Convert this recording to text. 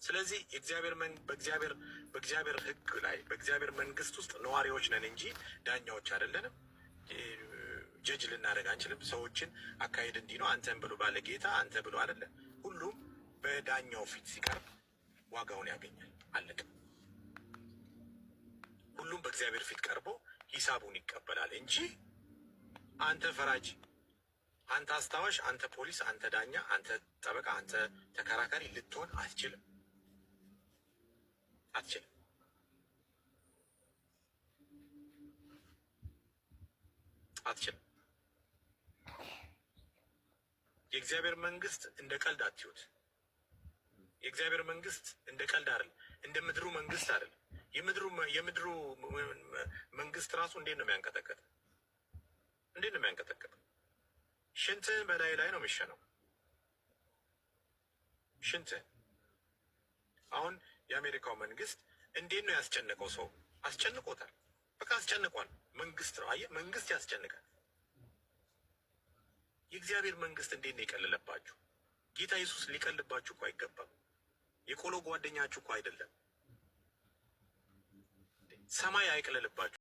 ስለዚህ የእግዚአብሔር በእግዚአብሔር ሕግ ላይ፣ በእግዚአብሔር መንግስት ውስጥ ነዋሪዎች ነን እንጂ ዳኛዎች አይደለንም። Judge ልናደርግ አንችልም። ሰዎችን አካሄድ እንዲህ ነው አንተን ብሎ ባለ ጌታ አንተ ብሎ አይደለም። ሁሉም በዳኛው ፊት ሲቀርብ ዋጋውን ያገኛል። አለቀ። ሁሉም በእግዚአብሔር ፊት ቀርቦ ሂሳቡን ይቀበላል እንጂ አንተ ፈራጅ፣ አንተ አስታዋሽ፣ አንተ ፖሊስ፣ አንተ ዳኛ፣ አንተ ጠበቃ፣ አንተ ተከራካሪ ልትሆን አትችልም፣ አትችልም፣ አትችልም። የእግዚአብሔር መንግስት እንደ ቀልድ አትዩት። የእግዚአብሔር መንግስት እንደ ቀልድ አይደል፣ እንደ ምድሩ መንግስት አይደል። የምድሩ መንግስት ራሱ እንዴት ነው የሚያንቀጠቅጥ? እንዴት ነው የሚያንቀጠቅጥ? ሽንትህን በላይ ላይ ነው የሚሸነው። ሽንትህን። አሁን የአሜሪካው መንግስት እንዴት ነው ያስጨነቀው? ሰው አስጨንቆታል። በቃ አስጨንቋል። መንግስት ነው። አየህ፣ መንግስት ያስጨንቃል። የእግዚአብሔር መንግስት እንዴት ነው የቀለለባችሁ? ጌታ ኢየሱስ ሊቀልባችሁ እኮ አይገባም። የቆሎ ጓደኛችሁ እኮ አይደለም። ሰማይ አይቅለልባችሁ።